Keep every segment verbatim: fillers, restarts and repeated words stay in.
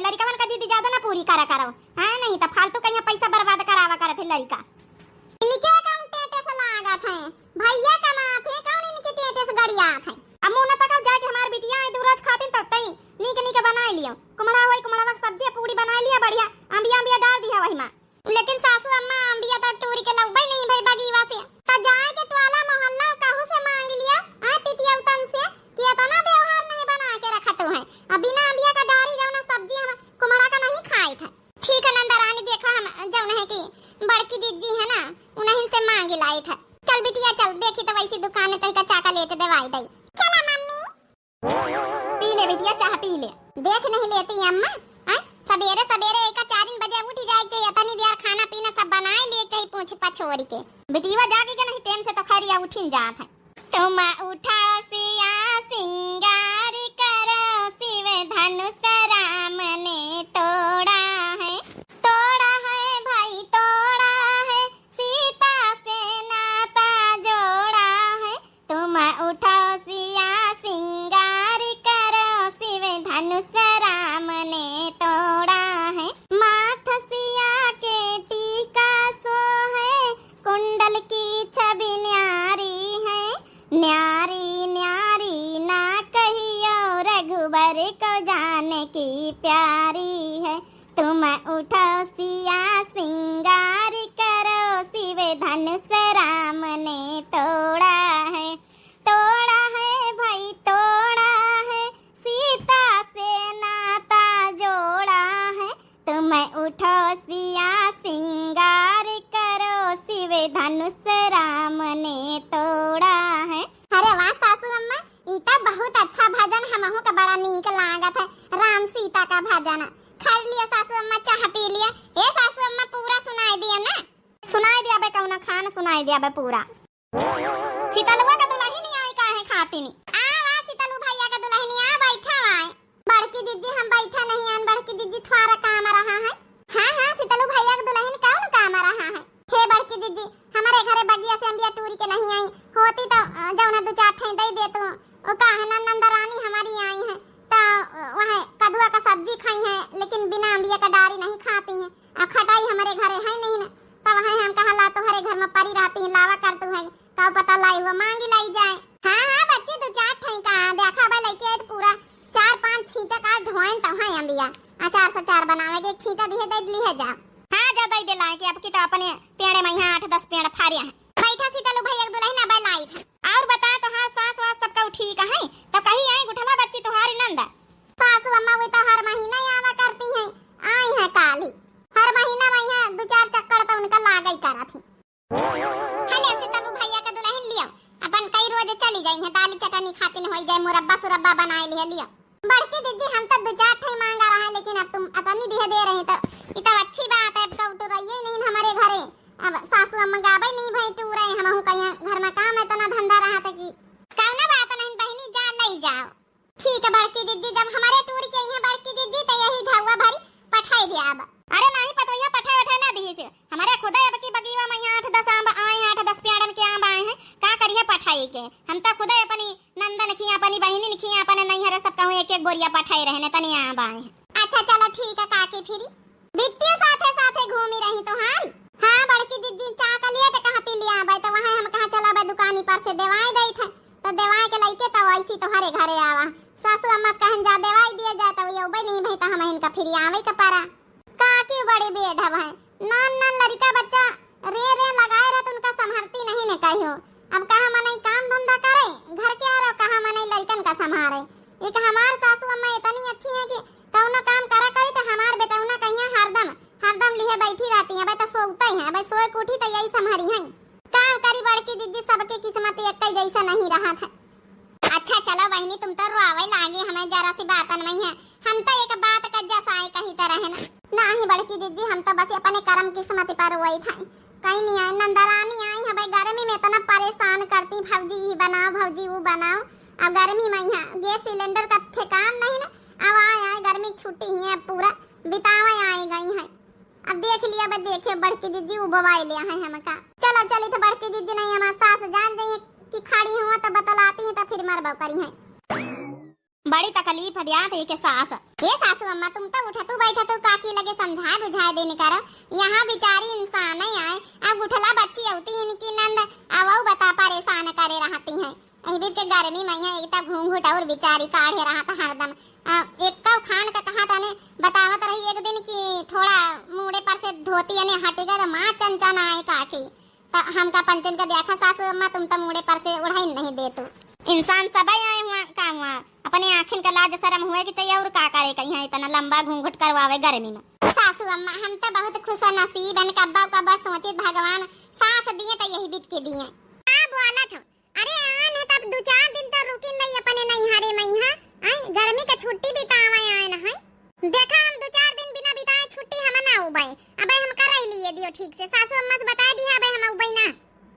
लड़िकवन का जिद ज्यादा ना पूरी करा करो, हैं? नहीं तो फालतू कहीं पैसा बर्बाद करावा करत है लड़िका। इनके कौन टेटे से लागत है? भैया कमात है, कौन इनके टेटे से गड़ियात है? अब मुँह न तकाओ, जाके हमार बिटिया है दू रोज खातिन तब तई नीक नीक बनाई लियो। कुमड़ा होई, कुमड़वा के सब्जी पूरी बनाई लिया बढ़िया, अम्बिया अम्बिया डाल दिया वही मा। लेकिन सासू अम्मा, अम्बिया तो टूरी के लउबे नहीं भई बगीवा से। तो जाए के टोला मोहल्ला कहू से मांग लिया, आए पितियौतन से कि इतना व्यवहार नहीं बना के रखत है। अब बिना अम्बिया का डारी जौना सब्जी हम कुमड़ा का नहीं खाए थे। ठीक है नंदा रानी, देखा हम जौन है कि बड़की जिज्जी है ना, उन्हीं से मांग लाई थे। चल बिटिया चल, देखी तो वैसी दुकान तई का चॉकलेट देवाई दई। चला मम्मी। पी ले बिटिया, चाह पी ले। देख नहीं लेती अम्मा, हैं? सबेरे सबेरे एक चारिन बजे उठ जाए चाहिए, तनी देर खाना पीना सब बनाए लिए चाहिए, पूछ पछोर के। बिटिया जागे के नहीं, टेम से तो खैरिया उठिन जात है। तुम उठो सिया सिंगार करो, शिव धनुष राम ने तोड़ा है, तोड़ा है भाई तोड़ा है, सीता से नाता जोड़ा है, तुम उठो सिया सिंगार करो, शिव धनुष राम ने तोड़ा है। माथ सिया के टीका सोहे, कुंडल की छवि न्यारी है। न्यारी न्यारी ना कहियो, रघुबर को जानकी प्यारी है। तुम उठो सिया सिंगार करो, शिव धनुष राम ने तोड़ा है, तोड़ा है भाई तोड़ा है, सीता से नाता जोड़ा है। तुम उठो सिया सिंगार करो, शिव धनुष राम ने तोड़ा है। अरे वाह सासू अम्मा, ई त बहुत अच्छा भजन, हमहू के बड़ा नीक लागत है राम सीता का भजन। खा लिया सासू अम्मा, चाह पी लिया। ए सासू अम्मा, पूरा सुनाई दिया ना। सुनाई दिया बे, कौना खान सुनाई दिया बे पूरा। शीतलुआ का दुलहिन आई काहे खातिन? आ, आ, शीतलू भैया का दुलहिन आ, बैठा आए। बड़की जिज्जी हम बैठा नहीं आन, बड़की जिज्जी थोड़ा काम रहा है। हाँ, हाँ, शीतलू भैया का दुलहिन कौन काम रहा है? हे बड़की जिज्जी, हमारे घरे बगिया से अम्बिया टूरी के नहीं आई, होती तो, अ, जौन है दो चार ठे दे दे तू। ओ काहे ना नंदा रानी हमारी आई है, तो, अ, वह कदुआ का सब्जी खाई है, लेकिन बिना अम्बिया का डारी नहीं खाती है। अब खटाई हमारे घरे है नहीं ना, तब है हम कहा ला तोहरे घर में परी रहती है, लावा कर तू है, का पता लाई हुआ मांगी लाई जाए। हाँ, हाँ, बच्ची दो चार ठे का देखा बा लइके आए तो पूरा चार पांच छींटा का ढोएन तो है अम्बिया। अचार सचार बनावे के एक छींटा दिहे दे दिली है जा। हाँ, जा दे दे लाए के अब की तो अपने पेड़े में यहाँ आठ दस पेड़ फारिया है। बैठा शीतलू भैया के दुलहिन अब लाई था। और बता तो हाँ, सास वास सबका ठीक है? तो कही आई गुठला बच्ची तुहारी नंदा। सासू अम्मा वे तो हर महीना ही आवा करती हैं, आई हैं काल ही। हर महीना में यहाँ दो चार चक्कर तो उनका लागे ही करा थी। हेले शीतलू भैया का दुलहिन लियो, अपन कई रोज चली जाई है, दाल चटनी खातिन होई जाए, मुरब्बा सुरब्बा बनाए लिहे लियो। बड़की जिज्जी हम तो दो चार ठे मांगा रहा है, लेकिन अब तुम अतनी दिहे दे रही तो ये तो अच्छी बात है। अब तो, तो रहिए ही नहीं हमारे घरे, अब सासू अम्मा गावे नहीं भाई टूरे, हमहू कहीं घर में काम है, इतना धंधा रहा था कि कौनो बात नहीं बहिनी, जा ले जाओ। ठीक है बड़की जिज्जी, जब हमारे टूर के आई है बड़की जिज्जी तो यही झउआ भरी पठाई दिया अब। अरे नहीं पतोहिया, पठाए उठाए ना दिहिस, हमारे खुदे अब की बगीवा में यहाँ आठ दस आम आए हैं, आठ दस प्याड़न के आम आए हैं, का करिए पठाई के? हम तो खुदे अपनी नंदन खिया, अपनी बहिनिन खिया, अपने नैहरे सब कहूँ एक एक बोरिया पठाए रहे ने, तनी आम आए हैं। अच्छा चलो ठीक है काकी, फिर बिट्टियो साथे साथे घूमी रही तोहारी। हाँ बड़की जिज्जी चॉकलेट कहती लिया आवे तो वहाँ हम कहा चला बे दुकानी पर से देवाई दई थे, तो देवाई के लइके तो वैसी तोहरे घरे आवा। सासू अम्मा से कहन जा देवाई दिए जाए तो ये उबे नहीं भाई तो हम इनका फिर आवे के पारा। काकी बड़ी बेढब है, नान नान लड़िका बच्चा रे रे लगाए रहे तो उनका संभरती नहीं ने कहियो। अब कहाँ मनई काम धंधा करे, घर के आरो कहाँ मनई लड़िकन का संभारे। एक हमार सासू अम्मा इतनी अच्छी है कि कौनो काम करा करी तो हमार बेटौना कहिया हरदम, हरदम लिहे बैठी रहती है। अबे तो सोते हैं, अबे सोए के उठी तो यही संभरी है। का करी बड़की जिज्जी, सबके किस्मत एक जैसा नहीं रहा था। अच्छा चलो बहिनी, तुम तो रोवे लागी, हमें जरा सी बातन में है, हम तो एक बात का जसाए कही तरह है ना। नहीं बड़की जिज्जी, हम तो बस अपने करम किस्मत पर रोई था। कहीं नहीं आए, नंदरानी आई है भाई, गर्मी में इतना परेशान करती, भौजी ये बनाओ, भौजी वो बनाओ। अब गर्मी में यहाँ गैस सिलेंडर का ठिकान नहीं ना, अब आए आए गर्मी की छुट्टी ही है, अब पूरा बितावे आए गई है। अब देख लिया बे, देखे बड़की जिज्जी उबवाई लिया है हमका। चलो चली तो बड़की जिज्जी नहीं, हमार सास जान जाइए कि खड़ी हुआ तो बतलाती है तो फिर मरबो करी है। बड़ी तकलीफ है दिया तो ये के सास। ए सासू अम्मा, तुम तो उठतू बैठतू काकी लगे समझाए बुझाए दिन करो। यहाँ बेचारी इंसान ही आए, अब गुठला बच्ची अवती इनकी नंद, अब वो बता परेशान करे रहती हैं। एहबिर के गर्मी में यहाँ एक तो घूंघट और बेचारी काढ़े रहत हरदम। आ, एक तो खान का कहा तने बतावत रही एक दिन कि थोड़ा मूड़े पर से धोती अने हटी गए तो माँ चन चन आए काकी। त हमका पंचन का देखा सासू अम्मा, तुम तो मूड़े पर से उड़ाई नहीं देतू। इंसान सब आए हुआ का हुआ, अपने आँखिन का लाज शरम हुए के चाहिए और का करे कहीं इतना लंबा घूंघट करवावे गर्मी में। सासू अम्मा, हम तो बहुत खुश नसीब हन, कब्बा कब्बा सोचित भगवान सास दिए तो यही बीत के दिए। का बोलत हो? अरे आन है तब दो चार दिन तो रुकिन नहीं अपने नैहरे में यहाँ, आय, गर्मी के छुट्टी बितावे आए न है। देखा हम दो चार दिन बिना बिताए छुट्टी हम ना उबे, अबे हम कर लिए दियो ठीक से, सासू अम्मा से बता दी है अबे हम उबे ना।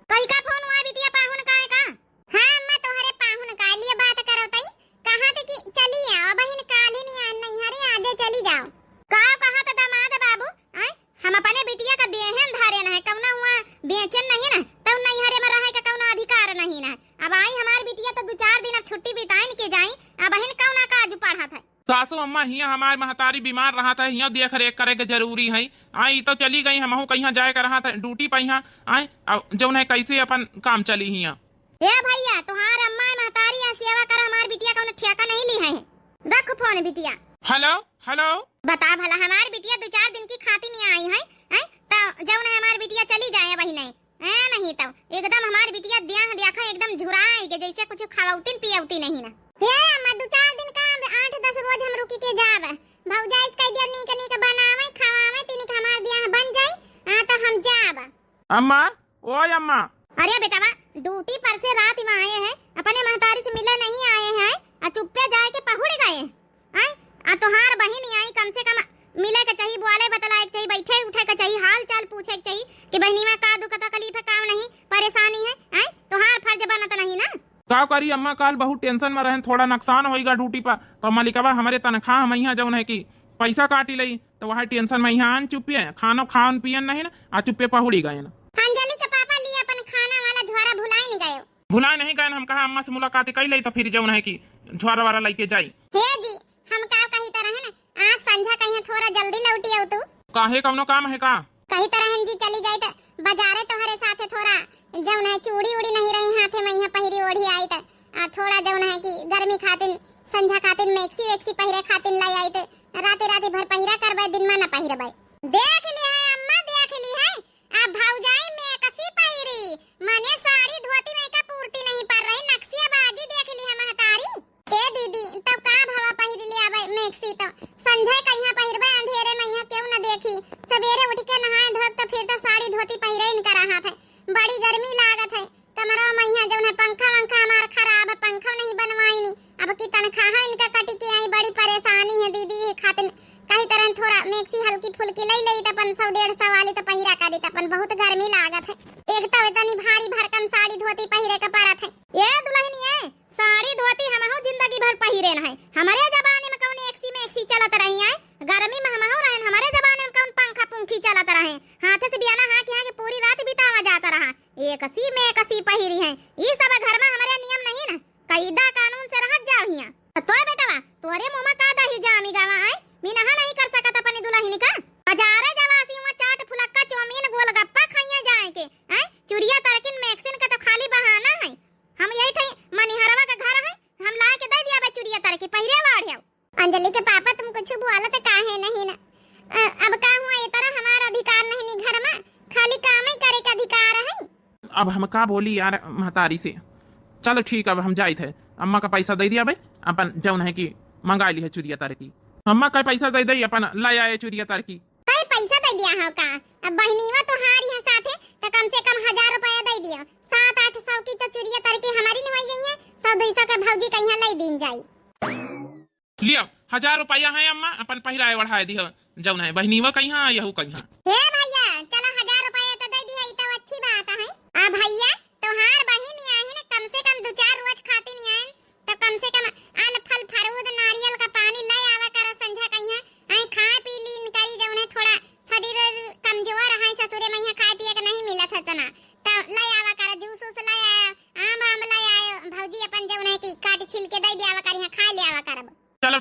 कई का फोन हुआ बिटिया पाहुन का है का? हाँ अम्मा तोहरे पाहुन का लिए बात करो तई, कहा थे कि चली आओ बहिन काली नहीं आन नैहरे आजे चली जाओ। का कहा था दामाद बाबू, आय हम अपने बिटिया का बेहन धारे न है, कौना हुआ बेचन नहीं ना, तब नैहरे में रहे के कौना अधिकार नहीं ना। अब आई हमार बिटिया तो दो चार दिन अब छुट्टी बिताइन के जाई, अब हिन कौना काज पढ़त है। सासू अम्मा, हियाँ हमार महतारी बीमार रहत है, हियाँ देख रेख करे के जरूरी है। आई तो चली गई, हमहू कहीं जाए के रहत है, ड्यूटी पे हियाँ। आई अब जौन है कैसे अपन काम चली हियाँ। ए भैया, तुहार अम्मा महतारी या सेवा कर, हमार बिटिया कौनो ठेका नहीं ली है। रख फोन बिटिया। हेलो, हेलो। बता भला, हमार बिटिया दो चार दिन की खातिर नहीं आई है, हैं? तो जौन है हमार बिटिया चली जाए वही नहीं। ए, नहीं तो एकदम हमार बिटिया दिया देखा एकदम झुराए के जैसे कुछ खवौतिन पियौती नहीं ना। हे अम्मा, दो चार दिन का आठ दस रोज हम रुकी के जाब। भौजाई से कह दिया नीक नीक बनावे, खवावे, तीन के हमार दिया बन जाई, हाँ तो हम जाब। अम्मा, ओए अम्मा। अरे बेटवा, ड्यूटी पर से रात में आए हैं, अपने महतारी से मिले नहीं आए हैं, आ चुप्पे जाए के पहुड़ गए। आय, आ तोहार बहिन आई, कम से कम मिले के चाही, बोले बतलाए के चाही, बैठे उठे के चाही, हाल चाल पूछे के चाही कि बहिनी में का दुख तकलीफ है, का नहीं परेशानी है, आय, तोहार फर्ज बनत नहीं ना। का करी अम्मा, काल बहुत टेंशन में रहन, थोड़ा नुकसान होइगा ड्यूटी पर, तो मलिकवा हमरे तनख्वाह में यहाँ जौन है कि पैसा काटी लई, तो वह टेंशन में यहाँ आन चुप्पे है, खानो खान पियन नहीं ना, आ चुप्पे पहुड़ी गए ना। अंजलि के पापा लिए अपन खाना वाला झोरा भुलाइन गयो। भुलाए नहीं गए, हम कहा अम्मा से मुलाकात कई लई, तो फिर जौन है कि झोरा वारा लेके जाई। हे जी, हम का कही तरह है ना, आज संझा कहीं थोड़ा जल्दी लौटी आओ तू। काहे, कौनो काम है का? कही तरह जी चली जाई तो बाजारे तोहरे साथे थोड़ा जौन है चूड़ी उड़ी नहीं रही हाथे में यहाँ पहिरी ओढ़ी आई तो, आ, थोड़ा जौन है कि गर्मी खातिन संझा खातिन मैक्सी वैक्सी पहिरे खातिन लाई आई तो राते राते भर पहिरा करबे, दिन में न पहिरबे। देख ली है अम्मा, देख ली है, अब भौजाई मैक्सी पहिरी, मने साड़ी धोती में का पूर्ति नहीं पड़ रही, नक्सियाबाजी देख ली है महतारी। ए दीदी, तब का भवा पहिर ले आवे मैक्सी तो? संझे कहिया पहिरबे, अंधेरे में यहाँ केहू न देखी। सवेरे उठ के नहाए धोब तो फिर तो साड़ी धोती पहिरे इनका रहत है। बड़ी गर्मी लागत है। कमरवा में यहाँ जौन है पंखा वंखा हमार खराब है, पंखा नहीं बनवाइनी। अब की तनख्वाह इनका कटी के आई, बड़ी परेशानी है दीदी, ये खातिर कही तरह थोड़ा मैक्सी हल्की फुल्की ले लेई त अपन सौ डेढ़ सौ वाली तो पहिरा करी त अपन बहुत गर्मी लागत है। एक तो इतनी भारी भरकम साड़ी धोती पहिरे के पड़त है। ए दुल्हनिए, साड़ी धोती हमहू जिंदगी भर पहिरे न है। हमरे जमाने में कौन एकसी में एकसी चलत रही है? गर्मी में हमहू रहन, हमरे जमाने में कौन पंखा पंखी चलत रहे? हाथे से बियाना हाँ किया के पूरी रात बितावा जात रहा। एकसी में एकसी पहिरी है। ई सब घर में हमरे नियम नहीं न। कैदा कानून से रहत जाओ हियां। तो तोय बेटवा, तोरे मुंह में का दही जामी गवा है? मिनहा नहीं कर सकत अपनी दुल्हन का? बाजारे जवासी हुआ चाट फुलक्का चौमीन गोलगप्पा खाइए जाए के, हैं? चुरिया तरकिन मैक्सिन का तो खाली बहाना है। हम यही ठई मनिहरवा के घर है, हम लाए के दे दिया बे चुरिया तरकी पहिरे वाढ़िया। अंजलि के पापा तुम कुछ बोलत काहे नहीं ना? अ, अब का हुआ, ये तरह हमारा अधिकार नहीं नी घर में, खाली काम ही करे के अधिकार है। अब हम का बोली यार महतारी से। चलो ठीक, अब हम जाइत है, अम्मा का पैसा दे दिया बे, अपन जौन है कि मंगा ली है चुरिया तरकी। अम्मा का पैसा दे दे, अपन ले आए चुरिया तरकी। कई पैसा दे दिया हो का? अब बहनीवा तो हारी है साथे, तो कम से कम हजार रुपया दे दियो। सात आठ सौ की तो चुरिया तरकी हमारी न होई गई है, सौ दो सौ के भौजी कहीं ले दीन जाई। लियो, हजार रुपया है अम्मा, अपन पहिराए ओढ़ाए दिह, जौन है बहनीवा कहिया, यहू कहिया। हे भैया, चलो हजार रुपया तो दे दिया, ई तो अच्छी बात है। आ भैया, तोहार बहिन आहिन, कम से कम दो चार रोज खातिर आहिन, तो कम से कम अन्न फल फरूद नारियल का पानी ले आवा करो संझा कहिया, आई खाए पी लीन करी, जौन है थोड़ा शरीर कमजोर है, ससुरे में यहाँ खाए पिए के नहीं मिलत है तना, तो ले आवा करो, जूस उस ले आया, आम आम ले आयो, भौजी अपन जौन है कि काट छील के दे दिया करी, हाँ, खाए ले आवा करब।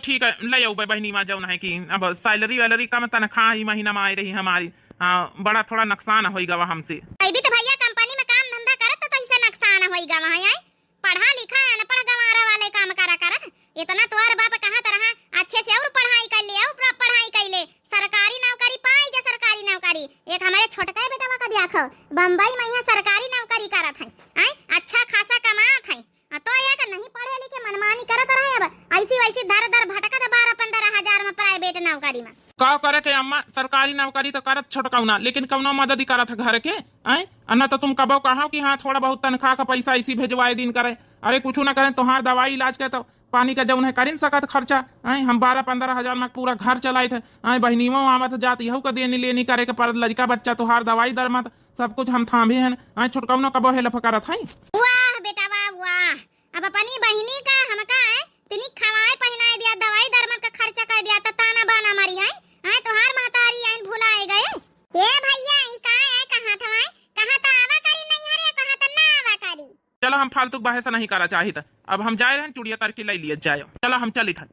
ठीक है, ले आउबे बहिनी, मा जौन है कि अब salary वैलरी कम तनख्वाह ही महीना मा आए रही हमारी। हाँ, बड़ा थोड़ा नुकसान होइ गवा हमसे। अभी तो भैया कंपनी में काम धंधा करत तो तैसे नुकसान होइ गवा है, आए? पढ़ा लिखा है, अनपढ़ गंवारा वाले काम करा करत। इतना तोहर बाप कहत रहा, अच्छे से और पढ़ाई कर ले, और प्र-, पढ़ाई कर ले, सरकारी नौकरी पाई जा, सरकारी नौकरी। एक हमारे छोटके बेटवा का देखो, बम्बई में यहाँ सरकारी नौकरी करत है, आए? अच्छा खासा कमात है। आ तो एक नहीं पढ़े लिखे, मनमानी करत रहे, अब ऐसी वैसी दर दर भटकत बारह पन्द्रह हजार में private नौकरी में। का करे के अम्मा, सरकारी नौकरी तो करत छोटकौना, लेकिन कौनो मदद ही करत है घर के, आए? आ ना तो तुम कबो कहो कि हाँ, थोड़ा बहुत तनख्वाह का पैसा इसी भेजवाए दिन करे। अरे कुछ ना करें, तोहार दवाई इलाज के तो पानी का जौन है करिन सकत खर्चा, आए? हम बारह पन्द्रह हजार में पूरा घर चलाइत है, आए? बहिनीवो आवत जात, यहू का देनी लेनी करे के पड़त, लड़का बच्चा तोहार दवाई दर मत सब कुछ हम थामे हैं, आए? छोटकौनो कबो help करत है। वाह बेटा वाह, वाह। अब अपनी बहिनी का हमका, आए, तनिक खवाए पहिनाए दिया, दवाई दरमत का खर्चा कर दिया, त ताना बाना मारी है, आए? तोहार महतारी आइन भुलाए गए। ए भैया, ई का है, कहाँ था, आए? कहाँ त आवा करी नैहरे, कहाँ त ना आवा करी। चलो, हम फालतू बहस नहीं करा चाहित, अब हम जाए रहन, चुड़िया तरकी ले लिए जाए। चलो, हम चलित है।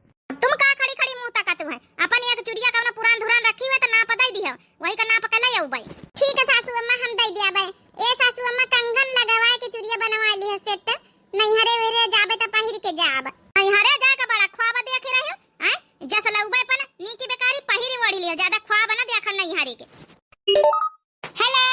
तुम का खड़ी खड़ी मुँह तकत है? अपन एक चुड़िया कौनो पुरान धुरान रखी हुए तो नाप दे दी है, वही का नाप के ले आउबे। ठीक है सासू अम्मा, हम दे दिया बे। ए सासू अम्मा, कंगन लगवाए के चुड़िया बनवा ली है set, नैहरे वेरे जाबे तो पहिर के जाब। नैहरे जाए का बड़ा ख्वाब देख रहे हो, हैं? जस लउबे अपन नीकी बेकारी पहिरी ओढ़ी लियो, ज्यादा ख्वाब ना देखा नैहरे के। Hello।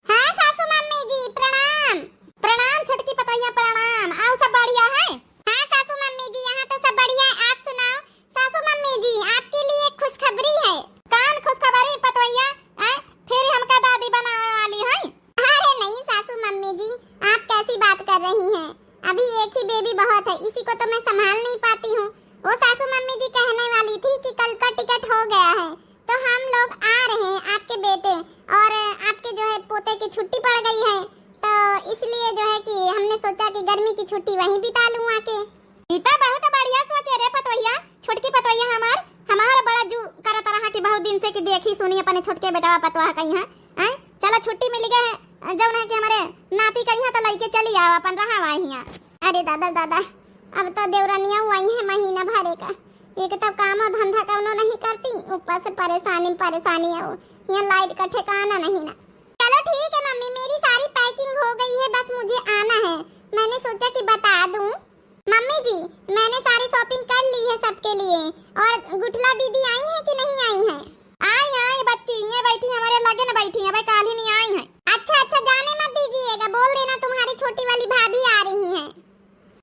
हाँ सासू मम्मी जी, प्रणाम। प्रणाम छोटकी पतोहिया, प्रणाम। आओ, सब बढ़िया है? हाँ सासू मम्मी जी, यहाँ तो सब बढ़िया है। आप सुनाओ सासू मम्मी जी, आपके लिए खुशखबरी है। कौन खुशखबरी पतोहिया? हैं? फिर हमका दादी बनावे वाली है? अरे नहीं सासू मम्मी जी, आप कैसी बात कर रही हैं? अभी एक ही baby बहुत है, इसी को तो मैं संभाल नहीं पाती हूँ। वो सासू मम्मी जी कहने वाली थी कि कल का टिकट हो गया है, तो हम लोग आ रहे हैं आपके बेटे और आपके जो है पोते की छुट्टी पड़ गई है, तो इसलिए जो है कि हमने सोचा कि गर्मी की छुट्टी वहीं बिता लूँ आके। ई तो बहुत बढ़िया सोचे रे पतोहिया, छोटकी पतोहिया हमार, हमार बड़ा जू करत रहा कि बहुत दिन से कि देखी सुनी अपने छोटके बेटवा पतोह कहीं है, हैं? चला छुट्टी मिल गए है, जौन है कि हमारे नाती कहीं है तो लइके चली आओ अपन रहा वहीं। अरे दादा दादा, अब तो देवरनिया वहीं है महीना भरे का, एक तो काम और धंधा कौनो नहीं करती, ऊपर से परेशानी परेशानी है, यहाँ light का ठिकाना नहीं ना। चलो ठीक है मम्मी, मेरी सारी packing हो गई है, बस मुझे आना है, मैंने सोचा कि बता दूं। मम्मी जी, मैंने सारी shopping कर ली है सबके लिए। और गुठला दीदी आई है कि नहीं आई है? आई, आई बच्ची, ये बैठी हमारे लगे न बैठी है, भाई काल ही नहीं आई है। अच्छा, अच्छा, जाने मत दीजिएगा, बोल देना तुम्हारी छोटी वाली भाभी आ रही है।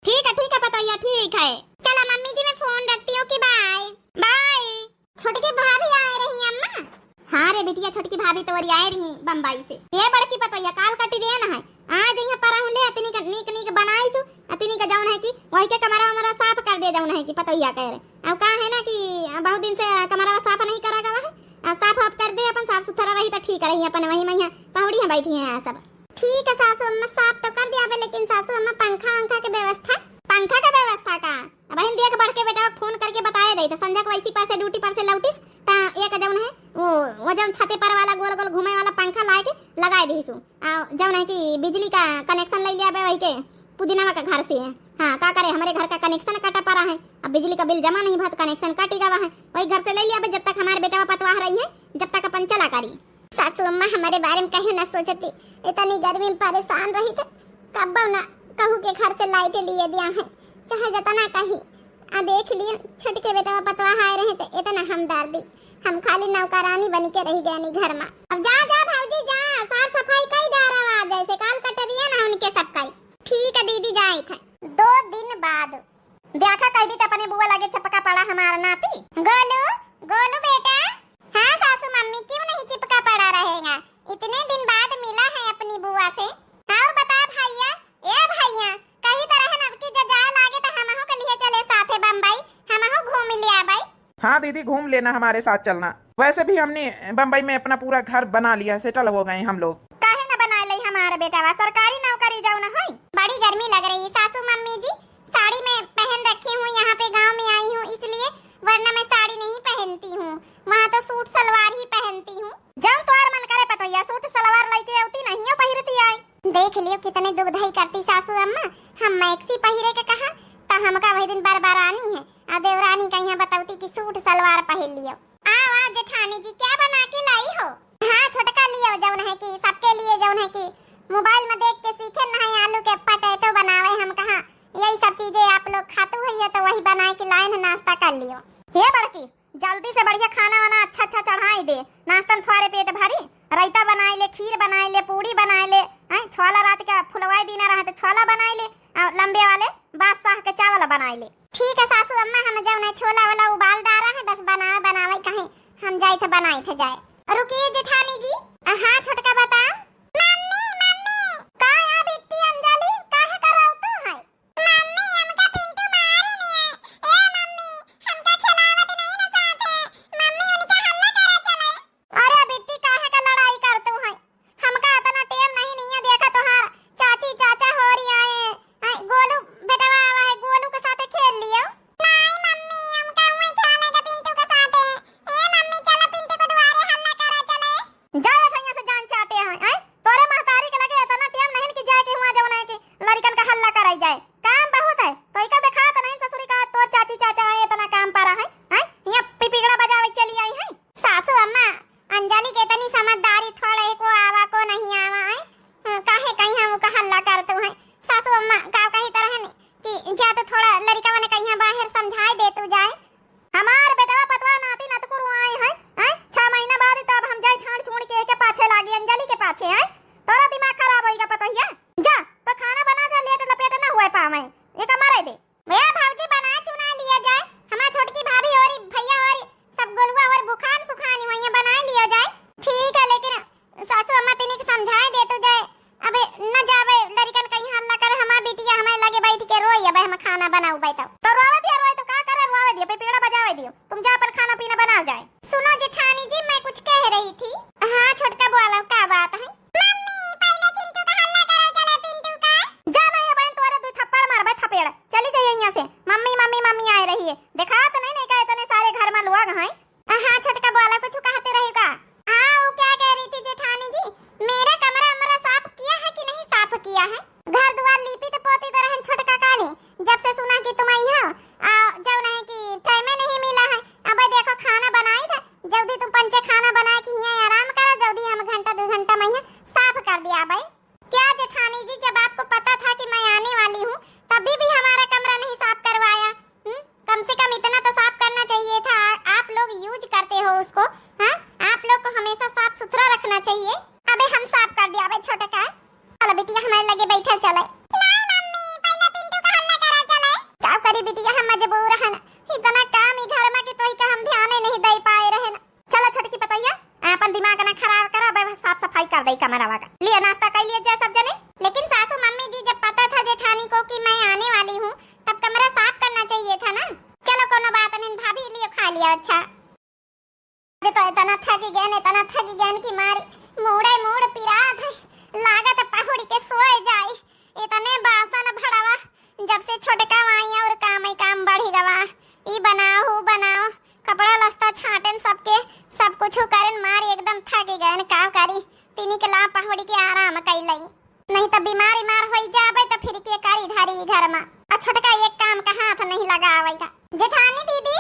ठीक है, ठीक है पतोहिया, ठीक है। चलो मम्मी जी, मैं phone रखती हूँ, OK, bye। Bye। छोटकी भाभी आए रही अम्मा। हाँ रे बिटिया, छोटकी भाभी तोरी आए रही बम्बई से। ये बड़की पतोहिया काल का train है, आ जइहा परहुले, अतनी का नीक नीक बनाई सु, अतनी का जौन है कि वही के कमरा वमरा साफ कर दे, जौन है कि पतोहिया कह रहे। अब का है ना कि बहुत दिन से कमरा साफ नहीं करा गवा है, अब साफ वाफ कर दे, अपन साफ सुथरा रही तो ठीक रही, अपन वही में यहाँ पहुड़ी है बैठी है सब। ठीक है सासू अम्मा, साफ तो कर दिया बे, लेकिन सासू अम्मा पंखा वंखा के व्यवस्था? पंखा के व्यवस्था का? अब हम देख बढ़ के बेटा phone करके बताए दे, तो संजय को ऐसी पर से duty पर से लौटिस, ता एक जौन है वो, वो जौन छते पर वाला गोल गोल घूमे वाला पंखा लाए के लगाए दीसु। आ जौन है कि बिजली का connection ले लिया बे वही के पुदीनावा का घर से है। हाँ, का करे, हमारे घर का connection कटा पड़ा है, अब बिजली का bill जमा नहीं भत, connection कटी गवा है, वही घर से ले लिया बे, जब तक हमारे बेटा पतवाह रही है, जब तक अपन चला करी। सासू अम्मा हमारे बारे में कहे ना सोचती, इतनी गर्मी में परेशान रही थे, कब्बो ना कहू के घर से light लिए दिया है, चाहे जतना कही। आ देख लियो, छोटके बेटवा पतवा हाय रहे थे, इतना हमदर्दी, हम खाली नौकरानी बन के रह गए नी घर में। अब जा, जा भौजी जा, साफ सफाई कई डारा, जैसे काल कटरिया ना उनके सब कई। ठीक है दीदी, जाए थे। दो दिन बाद। देखा, कहीं भी तो अपने बुआ लगे चिपका पड़ा हमारा नाती। गोलू, गोलू बेटा। हाँ सासू मम्मी, क्यों नहीं चिपका पड़ा रहेगा? इतने दिन बाद मिला है अपनी बुआ से। और बता भैया, ए भैया, कही तो रहन अब की जजाए लागे तो हमहू के लिए चले साथे बम्बई, हमहू घूम ले आबई। हाँ दीदी, घूम लेना, हमारे साथ चलना। वैसे भी हमने बम्बई में अपना पूरा घर बना लिया, settle हो गए हम लोग। काहे न बनाए लई हमारा बेटावा, सरकारी नौकरी जाओ न होई। बड़ी गर्मी लग रही है सासू मम्मी जी, साड़ी मैं पहन रखी हूँ, यहाँ पे गांव में आई हूँ इसलिए, वरना मैं साड़ी नहीं पहनती हूँ, वहाँ तो सूट सलवार ही पहनती हूँ। जौन तोहार मन करे पतोहिया, सूट सलवार लइके अउती, नहियो पहिरती आई। देख लियो कितने दुगधई करती सासू अम्मा, हम maxi पहिरे के कहा त हमका वही दिन बरबरानी है, अ देवरानी कहिया बतौती कि सूट सलवार पहिर लियो। आओ, आओ जेठानी जी, क्या बना के लाई हो? हाँ छोटका, लियो जौन है कि सबके लिए जौन है कि मोबाइल में देख के सीखे न है, आलू के पटेटो बनावे। हम कहा यही सब चीजें आप लोग खातू है तो वही बनाए के लाइन नाश्ता कर लियो। हे बड़की, जल्दी से बढ़िया खाना वाना अच्छा अच्छा चढ़ाई दे, नाश्ता में थोड़े पेट भरी। रायता बनाए ले, खीर बनाए ले, पूड़ी बनाए ले, हैं, छोला रात के फुलवाई दीना रहा तो छोला बनाए ले, और लंबे वाले बादशाह के चावल बनाए ले। ठीक है सासू अम्मा, हम जौन है छोला वाला उबाल डारा है, बस बनावे बनावे कहीं हम जाए थे बनाए थे जाए। रुकिए जेठानी जी, हाँ छोटका बताओ। मम्मी, मम्मी। का या बिट्टी अंजलि, काहे करावतू है? मम्मी, हमका पिंटू मारे नहीं है। ए मम्मी, हमका खिलावत नहीं ना साथे। मम्मी, उनका हल्ला करा चले। अरे बिट्टी, काहे का लड़ाई करतू है? हमका इतना टेम नहीं, नहीं है, देखा तोहार चाची चाचा हो रही आए हैं। गोलू बेटवा आवा है, गोलू के साथे खेल लियो। नहीं मम्मी, हमका उहे खेले के पिंटू के साथे। ए मम्मी, चलो पिंटू के दुआरे हल्ला करा चले। जा ये ठैया से जान चाटे हैं, हैं? तोरे महतारी के लगे इतना टेम नहीं कि जाए के हुआ जौन है कि लड़िकन का हल्ला कराई जाए। काम बहुत है, तो इका देखा तो नहीं ससुरी का तोर चाची चाचा है इतना काम पारा है, हैं? यहाँ पिपिगड़ा बजावे चली आई है। सासू अम्मा, अंजलि के इतनी समझदारी, थोड़ा एको आवा को नहीं आवा है। हाँ, काहे कहीं हम का हल्ला करतू है? सासू अम्मा का कही तरह ने कि जा तो थोड़ा लड़िका वने कहीं बाहर समझाए दे तू जाए। हमार बेटवा पतवा नाती नतकुर आए हैं, हैं? छह महीना बाद तो अब हम जाए झाड़ छूड़ के, के पाछे लागी, अंजलि के पाछे, हैं? तोरा दिमाग खराब होइगा पतोहिया। जा, तो खाना बना जा, लेट लपेट ना हुए पावे। ये का मरे दे। भैया भौजी बना चुना लिया जाए, हमार छोटकी भाभी और भैया और सब गोलुआ और बुखान सुखानी हुई है, बना लिया जाए। ठीक है, लेकिन सासू अम्मा तिनी के समझाए दे तो जाए, अबे न जावे लड़िकन कहीं हल्ला करे, हमार बिटिया हमारे लगे बैठ के रोई, अबे हम खाना बनाऊ बैठो। तो रोवे दिया, रोई तो का करे, रोवे दिया, पे पेड़ा बजावे दियो, तुम जा अपन खाना पीना बनाओ जाए। सुनो जेठानी जी, मैं कुछ कह रही थी। हाँ छोटका बोलो, का बात है? मम्मी, पहले चिंटू का हल्ला करो चले, पिंटू का। जा नहीं बहन, तोरे दो थप्पड़ मारबे थपेड़, चली जाइए यहाँ से। मम्मी मम्मी मम्मी आए रही है, देखा तो नहीं, नहीं का इतने सारे घर में लोग हैं। हाँ छोटका बोला, कुछ कहते रही का? हाँ, वो क्या कह रही थी जेठानी जी, मेरा कमरा अमरा साफ किया है कि नहीं साफ किया है? घर दुआर लीपी तो पोती तो रहन छोटका काली, जब से सुना कि तुम आई हो, आ, जब नहीं कि टाइम नहीं मिला है। अब देखो खाना बनाई था, जल्दी तुम पंचे खाना बना के यहाँ आराम करो, जल्दी हम घंटा दो घंटा में यहाँ साफ कर दिया भाई। क्या जेठानी जी, जब आपको पता था कि मैं आने वाली हूँ, तभी भी हमारा कमरा नहीं साफ करवाया? हम्म, कम से कम इतना तो साफ करना चाहिए था। आप लोग यूज करते हो उसको, हाँ? आप लोग को हमेशा साफ सुथरा रखना चाहिए। अबे हम साफ कर दिया, अबे छोटे का। चलो बिटिया, हमारे लगे बैठल चले। नहीं मम्मी, पहले पिंटू का हल्ला करा चले। का करी बिटिया, हम मजबूर हन, इतना काम ई घर में कि तोही का हम ध्यान ही नहीं दे पाए रहे ना। चलो छोटकी पतोहिया, अपन दिमाग ना खराब करा, अबे साफ सफाई कर दे कमरावा का। लिए नाश्ता कर लिए जा सब जने। लेकिन सासू मम्मी जी, जब पता था जेठानी को कि मैं आने वाली हूँ, तब कमरा साफ करना चाहिए था ना। चलो कोनो बात नहीं भाभी, लियो खा लिया। अच्छा, आज तो इतना थकी गए, इतना थकी गए कि मारी मूड़े मूड़ पिरात है, लागत पहुड़ी के सोए जाए। इतने बासन भड़वा, जब से छोटका आई और काम ही काम बढ़ी गवा। ई बनाओ, ऊ बनाओ, कपड़ा लस्ता छाटेन सबके, सब कुछ करेन, मारी एकदम थकी गए, का करी। तिनी के ला पहुड़ी के आराम कैलई, नहीं तो बीमार बीमार होई जाबे तो फिर के करी धारी घर में। आ छोटका एक काम का हाथ नहीं लगावेगा। जेठानी दीदी,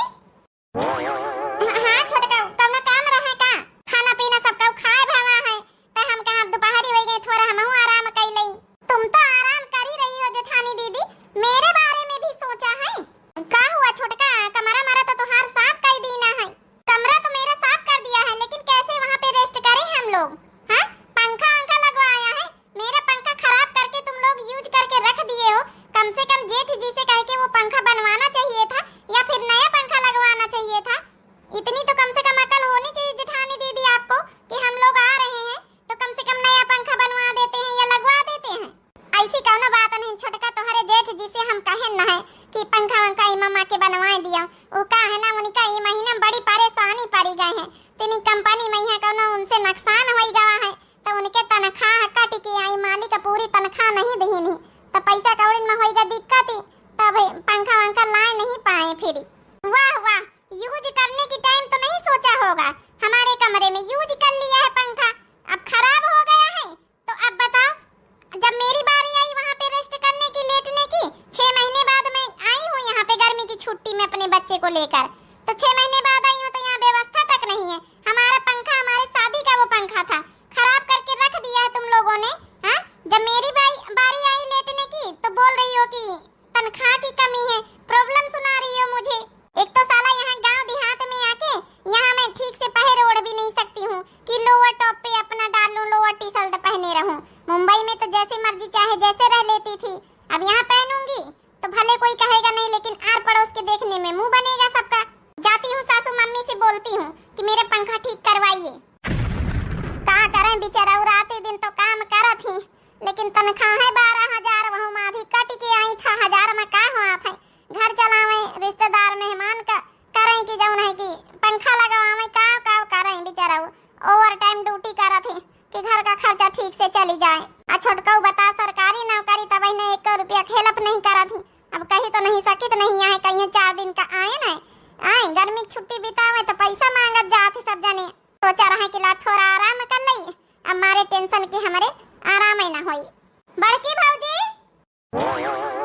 हाँ, छोटका, कौनो काम रहे का? खाना पीना सबका खाए भवा है, त हम कहा दोपहरी हो गई, थोड़ा हमहू आराम कर लई। तुम तो आराम कर ही रही हो जेठानी दीदी, मेरे बारे में भी सोचा है? का हुआ छोटका, कमरा मरा तो तुहार साफ कर दीना है। कमरा तो मेरा साफ कर दिया है, लेकिन कैसे वहाँ पे रेस्ट करें हम लोग? हाँ, पंखा वंखा लगवाया है, मेरा पंखा खराब करके तुम लोग यूज करके रख दिए हो। कम से कम जेठ जी से कह के वो पंखा बनवाना चाहिए था, या फिर नया पंखा लगवाना चाहिए था। इतनी तो कम से कम अकल होनी चाहिए जेठानी दीदी आपको कि हम लोग आ रहे हैं तो कम से कम नया पंखा बनवा देते हैं या लगवा देते हैं। ऐसी कौनो बात नहीं छोटका, तोहरे जेठ जी से हम कहे न है कि पंखा वंखा ई मम्मा के बनवाए दिया। वो का है ना, उनका ई महीना में बड़ी परेशानी पड़ी गए है। तिनी कंपनी में यहाँ कौनो उनसे नुकसान हो गवा है, तो उनके तनख्वाह कट के आई, मालिक पूरी तनख्वाह नहीं दीनी, तो पैसा कौड़ी में होइगा दिक्कत, तब पंखा वंखा लाए नहीं पाए फिर। वाह वाह, यूज करने की टाइम तो नहीं सोचा होगा, हमारे कमरे में यूज कर लिया है पंखा, अब खराब हो गया है। तो अब बताओ, जब मेरी बारी आई वहाँ पे रेस्ट करने की, लेटने की, छह महीने बाद मैं आई हूँ यहाँ पे गर्मी की छुट्टी में अपने बच्चे बोलती हूँ कि मेरे पंखा ठीक करवाइए। का करें बेचारा, उ रात दिन तो काम करत ही, लेकिन तनख्वाह है बारह हजार, वहू माधी कट के आई, छह हजार में का होत है? घर चलावे, रिश्तेदार मेहमान का करें कि जौन है कि पंखा लगवावे, का का करें बेचारा, उ ओवर टाइम ड्यूटी करत ही कि घर का खर्चा ठीक से चली जाए। आ छोटकऊ बता, सरकारी नौकरी तब इन्हें एक रुपया के हेल्प नहीं करत ही। अब कही तो नहीं सकित नहीं आए, कहीं चार दिन का आए ना, आए गर्मी की छुट्टी बितावे तो पैसा मांगत जात ही सब जने। सोचा रहे कि ला थोड़ा आराम कर लई, अब मारे टेंशन के हमरे आराम ही ना होई। बड़की भौजी।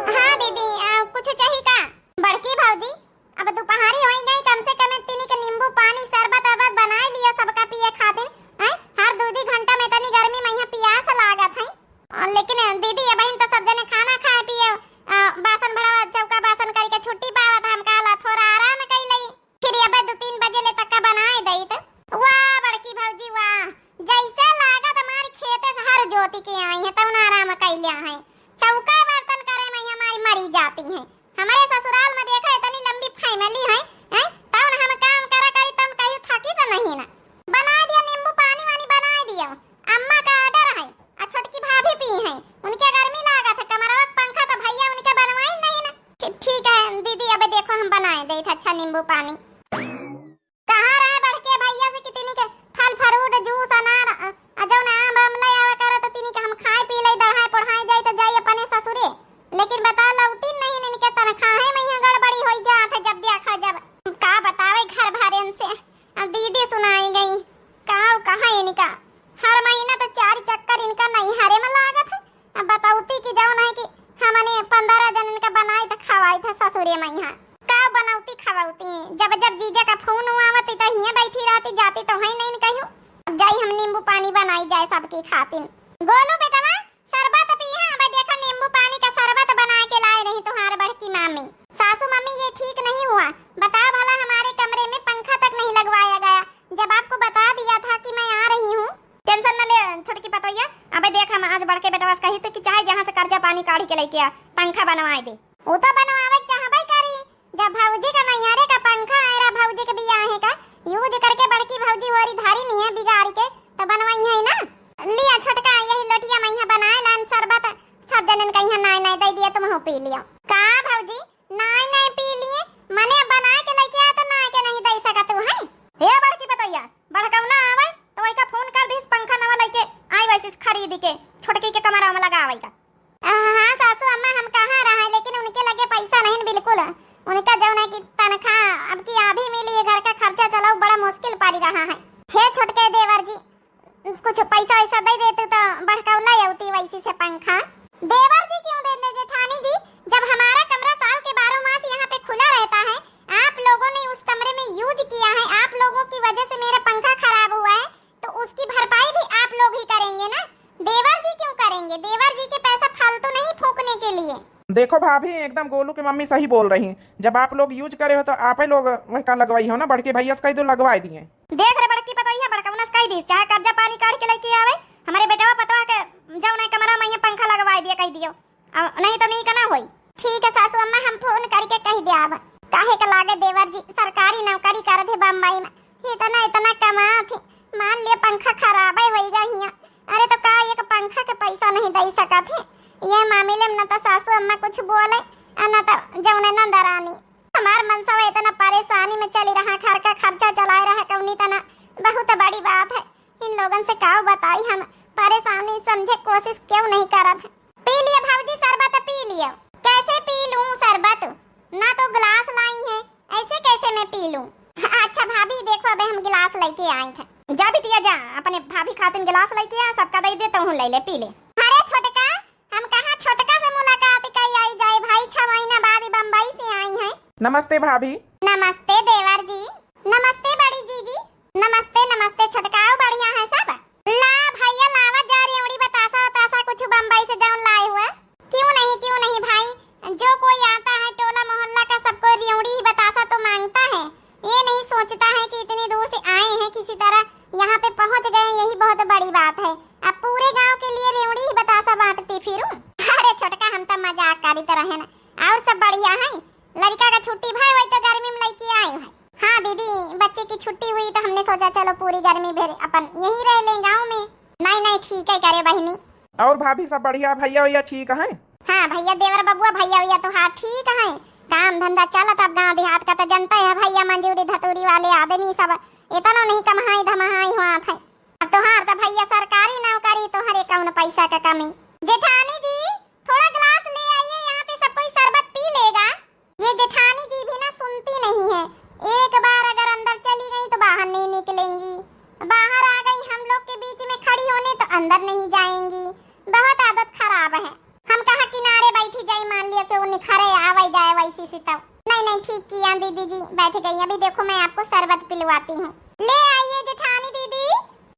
हाँ दीदी, आ, कुछ चाहिए का? बड़की भौजी, अब दोपहरी होई गई, कम से कम तिनी के नींबू पानी, शरबत अरबत बनाए लिया सबका पिए खातिर। हैं? हर दू दी घंटा में इतनी गर्मी में यहाँ पियास लागत है। और लेकिन दीदी, अबहिन तो सब जने खाना खाए पिए, आ, बासन भड़वा चौका बासन करके छुट्टी पावत, हम कहला थोड़ा आराम कर लई। फिर अबे दो तीन बजे ले तक का बनाए दई त। वाह बड़की भौजी वाह, जैसे लागत हमारी खेते से हर जोती के आई है, तौन आराम कैल्या है। चौका बर्तन करे में हमारी मरी जाती है। हमारे ससुराल में देखा इतनी लंबी फैमिली है, हैं? तौन हम काम करा करी तौन कहीं थकी तो नहीं ना। बनाए दिया नींबू पानी वानी बनाए दिया। अम्मा का ऑर्डर है, आ छोटकी भाभी पी है, उनके गर्मी लागत है, कमरवा के पंखा तो भैया उनके बनवाई नहीं ना। ठी-, ठीक है दीदी, अबे देखो हम बनाए देत है अच्छा नींबू पानी। कहाँ रहे बड़के भैया से कि तिनी के फल फ्रूट जूस अनार, अ, अ, जौन आम वाम ले आवे करे तो तिनी के हम खाए पी ले, दढ़ाए पढ़ाए जाए तो जाए अपने ससुरे, लेकिन बता लौती नहीं, इनके तनख्वाह में यहाँ गड़बड़ी होई जात है जब देखा जब। का बतावे घर भरेन से, अब दीदी सुनाई गई, का कहा इनका, हर महीना तो चार चक्कर इनका नैहरे में लागत है। अब बतौती कि जौन है कि हमने पन्द्रह जनन का बनाई त खवाई था ससुरे में यहाँ। का बनौती खवौती? जब जब जीजा का फोन आवत त हियाँ बैठी रहती, जाती तो है नहीं कहियो। अब जाई हम नींबू पानी बनाई जाए सबके खातिर। गोलू बेटवा, शरबत पी है, अब देखो नींबू पानी का शरबत बना के लाए रही तुम्हारे बड़की मामी। सासू मम्मी, ये ठीक नहीं हुआ। बताओ भला, हमारे कमरे में पंखा तक नहीं लगवाया गया, जब आपको बता दिया था कि मैं आ रही हूँ। टेंशन न ले छोटकी पतोहिया, अबे देख हम आज बड़के बेटवा से कही थे कि चाहे जहाँ से कर्जा पानी काढ़ी के लेके आ, पंखा बनवाए दे। उ तो बनवावे के चाहबे करी, जब भौजी का नैहरे का पंखा आयरा भौजी के बियाहे का यूज करके बड़की भौजी होरी धारी नहीं है बिगाड़ के, तो बनवाई है ना। लिया छोटका यही लोटिया में यहाँ बनाए लान शरबत, सब जनन का यहाँ नाय नाय दे दिया, तुम हो पी लियो। का भौजी, नाय नाय पी लिए, मने बनाए के लेके आ तो नाय के नहीं दे सकत तू है। हे बड़की पतोहिया, बड़कौना आवे तो वही का फोन कर दीस, पंखा नवा लेके आई वैसे खरीद के छोटकी के कमरा में लगावे का। हाँ सासू अम्मा, हम कहाँ रहा है, लेकिन उनके लगे पैसा नहीं बिल्कुल। उनका जौन है कि तनख्वाह अब की आधी मिली है, घर का खर्चा चलाओ बड़ा मुश्किल पड़ रहा है। हे छोटके देवर जी, कुछ पैसा वैसा दे देतू तो बड़कौला अउती वैसी से पंखा। देवर जी क्यों दे दे जेठानी जी, जब हमारा कमरा साल के बारह मास यहाँ पे खुला रहता है, आप लोगों ने उस कमरे में यूज किया है, आप लोगों की वजह से मेरा पंखा खराब हुआ है, तो उसकी भरपाई भी आप लोग ही करेंगे ना। देवर जी क्यों करेंगे? देवर जी के पैसा फालतू नहीं फूकने के लिए। देखो भाभी, एकदम गोलू के मम्मी सही बोल रही। जब आप लोग यूज करे हो तो आप ही लोग वह का लगवाई हो ना, बड़के भैया से कह दो लगवाई दिए। देख रे बड़की पतोहिया, बड़कौना से कह दी, चाहे कर्जा पानी काढ़ के लेके आवे, हमारे बेटवा पतवा के जौन है कमरा में ये पंखा लगवाई दिया कह दियो, अब नहीं तो नहीं का ना होई। ठीक है सासू अम्मा, हम फोन करके कह दे अब। काहे का लागे देवर जी, सरकारी नौकरी कर दे बम्बई में, इतना इतना कमात ही, मान लिया पंखा खराब है होई गई हिया। अरे तो का एक पंखा के पैसा नहीं दे सकत है? ये मामले में न तो सासू अम्मा कुछ बोले और न तो जौने नंदरानी। हमार मनसवा इतना परेशानी में चली रहा, घर का खर्चा चलाए रहा कौनी तना, बहुत बड़ी बात है। इन लोगन से का बताई हम, परेशानी समझे कोशिश क्यों नहीं करत है। पी लियो भौजी शरबत, पी लियो। कैसे पी लूं शरबत? ना तो गिलास लाई है, ऐसे कैसे मैं पी लूं? अच्छा भाभी देखो, अबे हम गिलास लेके आए थे। जा बिटिया जा, अपने भाभी खातिन गिलास लेके आ, सबका दे दे, तोहू ले ले, पी ले। अरे छोटका, हम कहाँ छोटका से मुलाकात कई आई जाए भाई, छह महीना बाद ही बम्बई से आई हैं। नमस्ते भाभी। नमस्ते देवर जी। नमस्ते बड़ी जीजी। नमस्ते नमस्ते छोटका, आओ बढ़िया है सब। ला भैया लावा जा रेवड़ी बतासा उतासा कुछ बम्बई से जौन लाए हुआ। क्यों नहीं, क्यों नहीं भाई, जो कोई आता है टोला मोहल्ला का सबको रेवड़ी ही बतासा तो मांगता है। ये नहीं सोचता है कि इतनी दूर से आए हैं, किसी तरह यहाँ पे पहुँच गए, यही बहुत बड़ी बात है। अब पूरे गांव के लिए रेवड़ी ही बतासा बांटती फिरूं। अरे छोटका, हम तो मजाक करीत रहे ना, और सब बढ़िया है। लड़का का छुट्टी भाई वही तो गर्मी में लेके आए हैं। हाँ दीदी, छुट्टी हुई तो हमने सोचा चलो पूरी गर्मी भर अपन यहीं रह लें गाँव में। नहीं, नहीं, ठीक है करे बहिनी। और भाभी सब बढ़िया, भैया वैया ठीक हैं? हाँ भैया, देवर बबुआ, भैया वैया तो हाँ ठीक हैं। काम धंधा चलत अब गाँव देहात का तो जनता है भैया, मजूरी धतूरी वाले आदमी सब इतना नहीं कमाई धमाई हुआ थे। अब तोहार तो भैया सरकारी नौकरी, तोहरे कौन पैसा का कमी। जेठानी जी, थोड़ा गिलास ले आइए, यहाँ पे सब कोई शरबत पी लेगा। ये जेठानी जी भी ना सुनती नहीं है, एक बार अगर अंदर चली गई तो बाहर नहीं निकलेंगी, बाहर आ गई हम लोग के बीच में खड़ी होने तो अंदर नहीं जाएंगी। बहुत आदत खराब है। हम कहाँ किनारे बैठी जाई, मान लिया कि वो निखरे आवे जाए वैसी सी तब। नहीं, नहीं, ठीक किया दीदी जी, बैठ गई। अभी देखो मैं आपको शरबत पिलवाती हूँ। ले आइए जेठानी दीदी।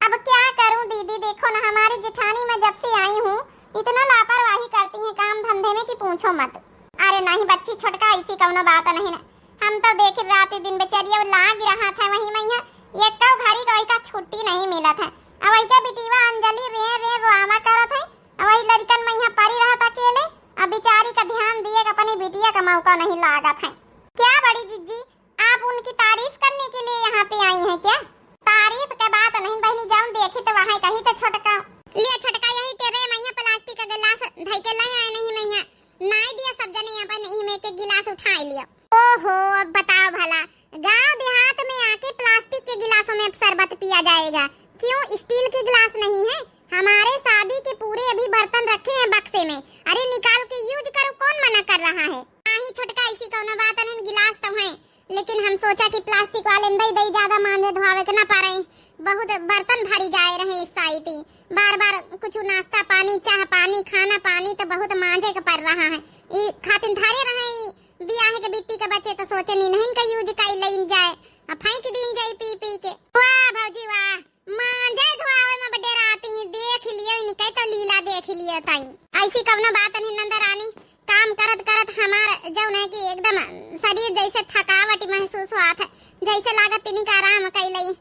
अब क्या करूँ दीदी, देखो ना हमारी जेठानी, मैं जब से आई हूँ इतना लापरवाही करती है काम धंधे में कि पूछो मत। अरे नहीं बच्ची छोटका, ऐसी कौनो बात नहीं ना, हम तो देखित रात दिन बेचारी अब लाग रहा था वही मैया, एक घड़ी का वही का छुट्टी नहीं मिलत है। अब वही का बिटिया अंजलि रे रे रोआवा करत है, अब वही लड़कन में यहाँ पड़ी रहत अकेले। अब बिचारी का ध्यान दिए के अपनी बिटिया का मौका नहीं लागत है। क्या बड़ी जिज्जी, आप उनकी तारीफ करने के लिए यहाँ पे आई हैं क्या? तारीफ के बात नहीं बहिनी, जौन देखी तो वहाँ कही तो छोटका। लिया छोटका, यही टेरे में यहाँ प्लास्टिक का गिलास धई के ले आए नहीं मैया, नाई दिया सब जने यहाँ पर नहीं में के गिलास उठाई लिया। ओहो, अब बताओ भला, गांव देहात में आके प्लास्टिक के गिलासों में शरबत पिया जाएगा? क्यों, स्टील की गिलास नहीं है? हमारे शादी के पूरे अभी बर्तन रखे हैं बक्से में। अरे निकाल के यूज करो, कौन मना कर रहा है? नहीं छोटका, ऐसी कौनो बात नहीं, गिलास तो है, लेकिन हम सोचा कि प्लास्टिक वाले में दई दई ज्यादा मांजे धोआवे के ना पड़े। बहुत बर्तन भरी जाए रहे इस साइड ही, बार बार कुछ नाश्ता पानी, चाह पानी, खाना पानी तो बहुत मांजे के पड़ रहा है। ई खातिन धरे रहे ई बियाह के बिट्टी के बचे तो सोचे नी नहीं इनका यूज कई लेन जाए, अब फेंक दीन जाए पी पी के। वाह भौजी वाह, मांजे धोआवे में बड्डे राती देख लियो इनके तो लीला देख लियो ताई। ऐसी कवनो बात नहीं नंदरानी, काम करत करत हमार जौन है कि एकदम शरीर जैसे थकावट महसूस हुआ था, जैसे लागत तिनिक आराम कैलई।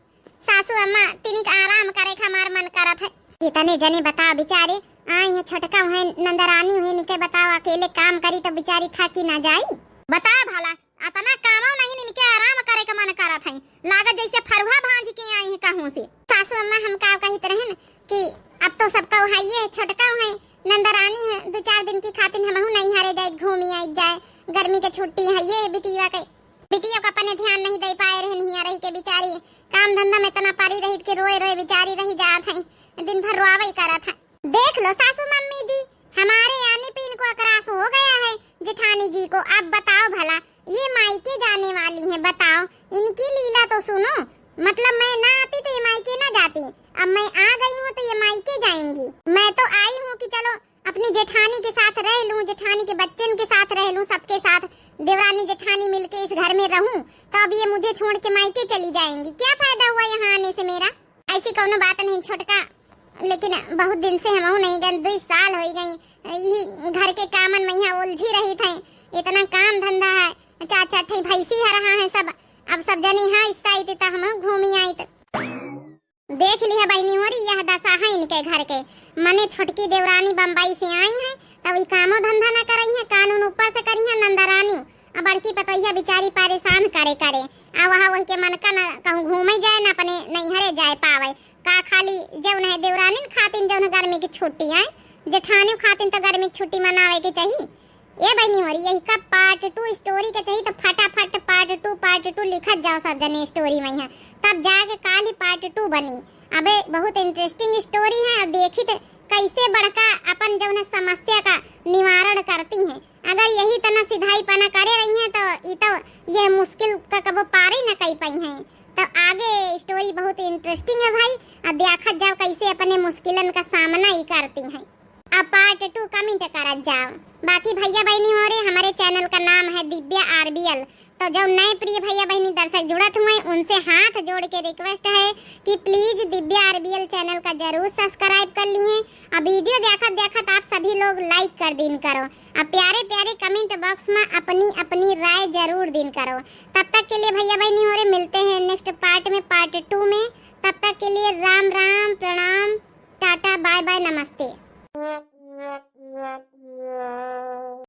सासू अम्मा तिनिक आराम करे के हमार मन करत है। इतने जने बताओ बिचारे, आई है छोटका हुए नंदरानी हुए निके बताओ अकेले काम करी तो बिचारी थकी ना जाई। बताओ भला, अतना कामो नहीं इनके आराम करे के मन करत है, लागत जैसे फरुहा भांज के आई है कहूँ से। सासू अम्मा हम का कहित रहन कि अब तो सबका उहाइये है, छोटका है, नंदरानी है, दो चार दिन की खातिर हमहू नहीं हरे जाए घूमी आई जाए, गर्मी के छुट्टी है ये बिटिया के, बिटिया का अपने ध्यान नहीं दे पाए रहन हिया रही के बिचारी काम धंधा में इतना पड़ी रही कि रोए रोए बिचारी रही जात है, दिन भर रोआवे ही करत है। देख लो सासू मम्मी जी, हमारे आने पे इनको अकरास हो गया है जेठानी जी को। अब बताओ भला, ये मायके जाने वाली हैं, बताओ, इनकी लीला तो सुनो। मतलब मैं ना आती तो ये मायके ना जाती, अब मैं आ गई हूँ तो ये मायके जाएंगी। मैं तो आई हूँ कि चलो अपनी जेठानी के साथ रह लूँ, जेठानी के बच्चन के साथ रह लूँ, सबके साथ देवरानी जेठानी मिलके इस घर में रहूँ, तो अब ये मुझे छोड़ के मायके चली जाएंगी। क्या फायदा हुआ यहाँ आने से मेरा? ऐसी कौनो बात नहीं छोटका, लेकिन बहुत दिन से हमहू नहीं गए, दो साल हो गई, यही घर के कामन में यहाँ उलझी रही थे। इतना काम धंधा है, चार चार ठे भैंसी है रहा है सब, अब सब जनी हाँ इस साइड तो हम घूमी आई तो देख लिया बहिनी हो रही यह दशा है इनके घर के। मने छोटकी देवरानी बम्बई से आई है, तब ई कामो धंधा ना करई है, कानून ऊपर से करी है नंदरानी। अब बड़की पतोहिया बिचारी परेशान करे करे, आ वहाँ वही के मन का ना कहूँ घूमे जाए ना अपने नैहरे जाए पावे। का खाली जौन है देवरानिन खातिन जौन गर्मी की छुट्टी है, जेठानी खातिन तो गर्मी की छुट्टी मनावे के चाहिए। ए बहिनी हो रही यही का पार्ट टू स्टोरी के चाहिए तो फटाफट पार्ट टू पार्ट टू लिखत जाओ सब जने स्टोरी में है, तब जाके काल ही पार्ट टू बनी। अबे बहुत इंटरेस्टिंग स्टोरी है, अब देखी तो कैसे बड़का अपन जौन है समस्या का निवारण करती हैं। अगर यही तना सिधाई पना करे रही हैं तो ई तो यह मुश्किल का कबो पार ही न कर पाई हैं। तो आगे स्टोरी बहुत इंटरेस्टिंग है भाई, अब देखत जाओ कैसे अपने मुश्किलन का सामना ही करती हैं। अब पार्ट टू कमेंट करत जाओ। बाकी भैया बहनी हो रहे हमारे चैनल का नाम है दिव्या आरबीएल, तो जो नए प्रिय भैया बहनी दर्शक जुड़त हुए उनसे हाथ जोड़ के रिक्वेस्ट है कि प्लीज दिव्या आरबीएल चैनल का जरूर सब्सक्राइब कर लिए। अब वीडियो देखत देखत आप सभी लोग लाइक कर दीन करो, अब प्यारे प्यारे कमेंट बॉक्स में अपनी अपनी राय जरूर दीन करो। तब तक के लिए भैया बहनी हो रहे मिलते हैं नेक्स्ट पार्ट में, पार्ट टू में। तब तक के लिए राम राम, प्रणाम, टाटा, बाय बाय, नमस्ते।